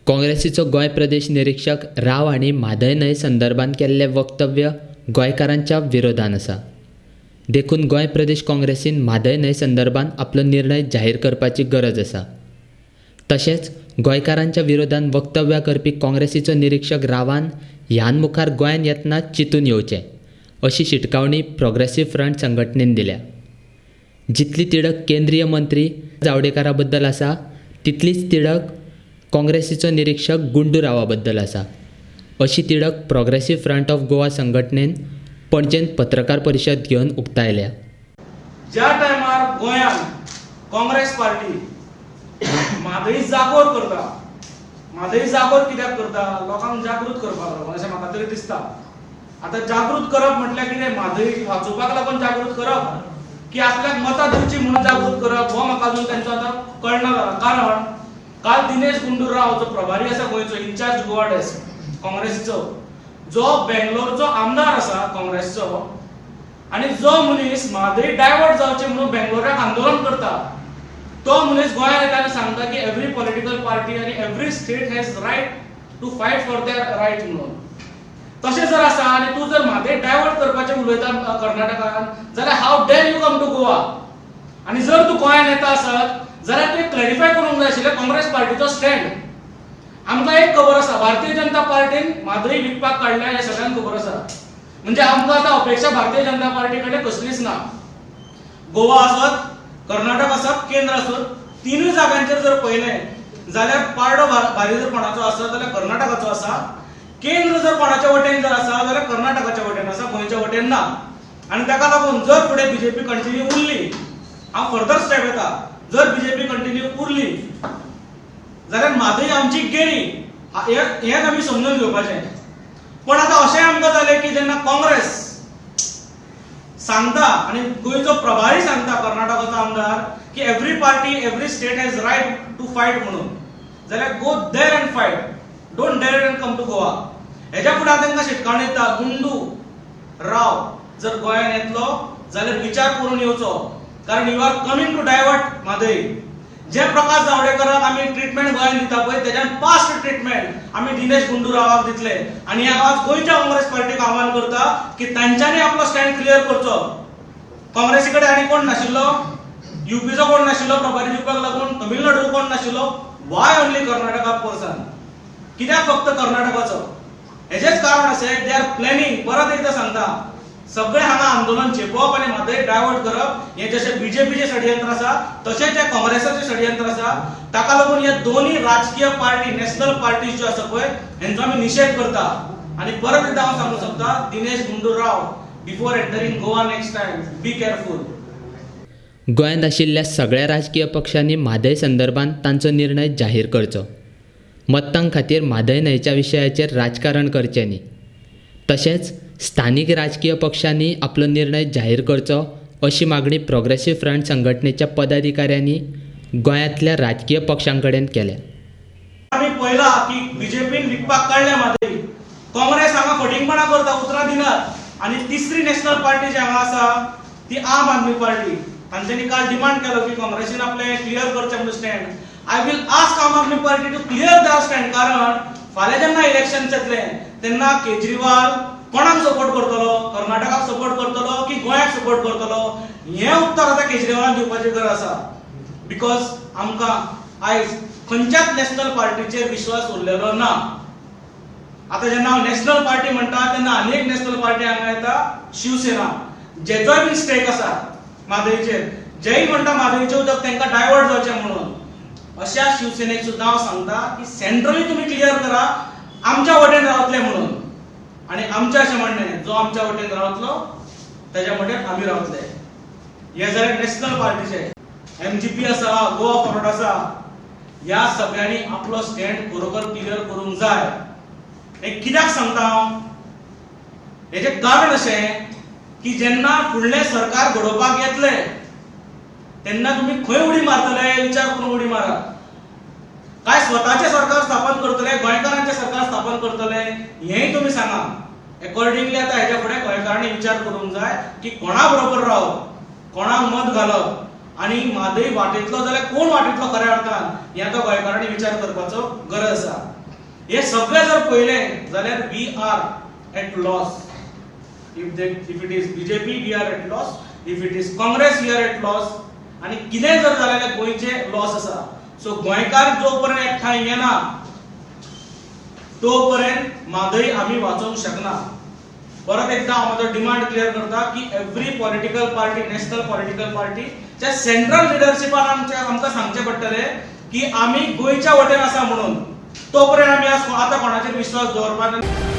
काँग्रेसीचो गोंय प्रदेश निरिक्षक राव हांणी म्हादय न्हंय संदर्भात केल्लें वक्तव्य गोंयकारांच्या विरोधान आसा. देखून गोंय प्रदेश काँग्रेसीन म्हादय न्हंय संदर्भात आपलो निर्णय जाहीर करपाची गरज आसा. तशेंच गोंयकारांच्या विरोधान वक्तव्यां करपी काँग्रेसीचो निरिक्षक रावान ह्यान मुखार गोंयांत येतना चिंतून येवचें अशी शिटकावणी प्रोग्रेसीव फ्रंट संघटनेन दिल्या. जितली तिडक केंद्रीय मंत्री जावडेकरा बद्दल आसा तितलीच तिडक काँग्रेसीचो निरिक्षक गुंडू रावा बद्दल आसा अशी तिडक प्रोग्रेसीव फ्रंट ऑफ गोवा संघटनेन पणजेंत पत्रकार परिशद घेवन उक्तायल्या. ज्या टायमार गोंयांत काँग्रेस पार्टी म्हादय जागोर करता, म्हादय जागोर कित्याक करता? लोकांक जागृत करपाक लागून अशें म्हाका तरी दिसता. आतां जागृत करप म्हटल्यार कितें? म्हादय वाचोवपाक लागून जागृत करप की आपल्याक मतां दिवची म्हणून जागृत करप हो म्हाका अजून तेंचो आतां कळना जाला. कारण काल दिनेश गुंडू राव जो प्रभारी आसा गोंयचो, इन्चार्ज गोवा डेस्क काँग्रेसीचो, जो बेंगलोरचो आमदार आसा काँग्रेसचो, आनी जो मनीस म्हादय डायवर्ट जावचे म्हणून बेंगलोराक आंदोलन करता, तो मनीस गोंयांत येता आनी सांगता की एवरी पॉलिटिकल पार्टी आनी every state has right to fight for their right म्हणून. तशें जर आसा आनी तूं जर म्हादय डायवर्ट करपाचें उलयता कर्नाटकान जाल्यार how dare you come to Goa? आनी जर तूं गोंयांत येता आसत जाल्यार तुवें क्लॅरिफाय करूंक जाय आशिल्लें काँग्रेस पार्टीचो स्टँड. आमकां एक खबर आसा, भारतीय जनता पार्टीन म्हादय विकपाक काडल्या हें सगळ्यांक खबर आसा. म्हणजे आमकां आतां अपेक्षा भारतीय जनता पार्टी कडेन कसलीच ना. गोवा आसत, कर्नाटक आसत, केंद्र आसत, तिनूय जाग्यांचेर जर पळयलें जाल्यार पारडो भारी जर कोणाचो आसत जाल्यार कर्नाटकाचो आसा. केंद्र जर कोणाच्या वटेन जर आसा जाल्यार कर्नाटकाच्या वटेन आसा, गोंयच्या वटेन ना. आनी ताका लागून जर फुडें बीजेपी कंटिन्यू उरली, हांव फर्दर स्टेप येता, जर बीजेपी कंटिन्यू उरली जाल्यार म्हादय आमची गेली हेंच आमी समजून घेवपाचें. पण आतां अशेंय आमकां जालें की जेन्ना काँग्रेस सांगता आनी गोंयचो प्रभारी सांगता कर्नाटकाचो आमदार की every party every state has right to fight म्हणून, जाल्यार go there and fight, don't dare and come to Goa. हेज्या फुडें हांव तांकां शिटकावणी दिता, गुंडू राव जर गोंयांत येतलो जाल्यार विचार करून येवचो, कारण you are coming to divert Mhadei. जे प्रकाश जावडेकराक आमी ट्रिटमेंट गोंयांत दिता पळय तेज्यान फास्ट ट्रिटमेंट आमी दिनेश गुंडू रावाक दितले. आनी हांव आज गोंयच्या काँग्रेस पार्टीक आव्हान करता की तांच्यांनी आपलो स्टँड क्लियर करचो. काँग्रेसी कडेन आनी कोण नाशिल्लो, युपीचो कोण नाशिल्लो प्रभारी दिवपाक लागून, तमिळनाडू कोण नाशिल्लो, वाय ओनली कर्नाटका पर्सन? कित्याक फक्त कर्नाटकाचो? हेजेच कारण अशें they are planning. परत एकदां सांगता, सगळे हांगा आंदोलन चेपोवप आनी म्हादय डायवर्ट करप हें जशें बीजेपीचें षडयंत्र आसा तशेंच हें काँग्रेसाचें षडयंत्र आसा. ताका लागून ह्या दोनूय राजकीय पार्टी, नॅशनल पार्टीज ज्यो आसा पळय हेंचो आमी निशेध करता. आनी परत एकदां हांव सांगूंक सोदता, Dinesh Gundu Rao, before entering Goa next time be careful. गोंयांत आशिल्ल्या सगळ्या राजकीय पक्षांनी म्हादय संदर्भात तांचो निर्णय जाहीर करचो. मत्तां खातीर म्हादय न्हंयच्या विशयाचेर राजकारण करचें न्ही. तशेंच स्थानीक राजकीय पक्षांनी आपलो निर्णय जाहीर करचो अशी मागणी प्रोग्रेसीव फ्रंट संघटनेच्या पदाधिकाऱ्यांनी गोंयांतल्या राजकीय पक्षां कडेन केल्या. आमी पळयला की बीजेपीन विकपाक काडल्या म्हादय, काँग्रेस हांगा फटींगपणां करता, उतरां दिनात. आनी तिसरी नॅशनल पार्टी जी हांगा आसा ती आम आदमी पार्टी. तांच्यांनी काल डिमांड केलो की काँग्रेसीन आपलें क्लियर करचें म्हणून stand. I will ask Aam Aadmi Party to clear their stand, कारण फाल्यां जेन्ना इलेक्शन येतलें तेन्ना केजरीवाल कोणाक सपोर्ट करतलो, कर्नाटकाक सपोर्ट करतलो की गोंयाक सपोर्ट करतलो, हें उत्तर आतां केजरीवालान दिवपाची गरज आसा. Because आमकां आयज खंयच्याच नॅशनल पार्टीचेर विश्वास उरलेलो ना. आतां जेन्ना हांव नॅशनल पार्टी म्हणटा तेन्ना आनी एक नॅशनल पार्टी हांगा येता, शिवसेना, जेचोय बीन स्टेक आसा म्हादयचेर, जेय म्हणटा म्हादयचें उदक तांकां डायवर्ट जावचें म्हणून, अशा शिवसेनेक सुद्दां हांव सांगता की सेंट्रली तुमी क्लियर करा आमच्या वटेन रावतले म्हणून. आनी आमचें अशें म्हणणें, जो आमच्या वटेन रावतलो तेज्या वटेन आमी रावतले. हे जालें नॅशनल पार्टीचे. एमजीपी आसा, गोवा फॉरवर्ड आसा, ह्या सगळ्यांनी आपलो स्टँड खरोखर क्लियर करूंक जाय. हें कित्याक सांगता हांव, हेजें कारण अशें की जेन्ना फुडलें सरकार घडोवपाक येतलें तेन्ना तुमी खंय उडी मारतले विचार करून उडी मारात. काय स्वताचें सरकार स्थापन करतले, गोंयकारांचें सरकार स्थापन करतले, हेंय तुमी सांगा. एकॉर्डिंगली आतां हेच्या फुडें गोंयकारांनी विचार करूंक जाय की कोणा बरोबर रावप, कोणाक मत घालप. आनी म्हादय वाटयतलो जाल्यार कोण वाटयतलो खऱ्या अर्थान हें आतां गोंयकारांनी विचार करपाचो गरज आसा. हे सगळें जर पळयलें जाल्यार we are at loss. If it is BJP, we are at loss. If it is Congress, we are at loss. आनी कितेंय जर जालें जाल्यार गोंयचें लॉस आसा. सो गोंयकार जो पर्यंत एकठांय येना तो पर्यंत म्हादय आमी वाचोवंक शकना. परत एकदा हांव म्हजो डिमांड क्लियर करता की every political party, national political party च्या सेंट्रल लिडरशिपान आमच्या आमकां सांगचें पडटलें की आमी गोंयच्या वटेन आसा म्हणून. तो पर्यंत आमी आज आतां कोणाचेर विश्वास दवरपाक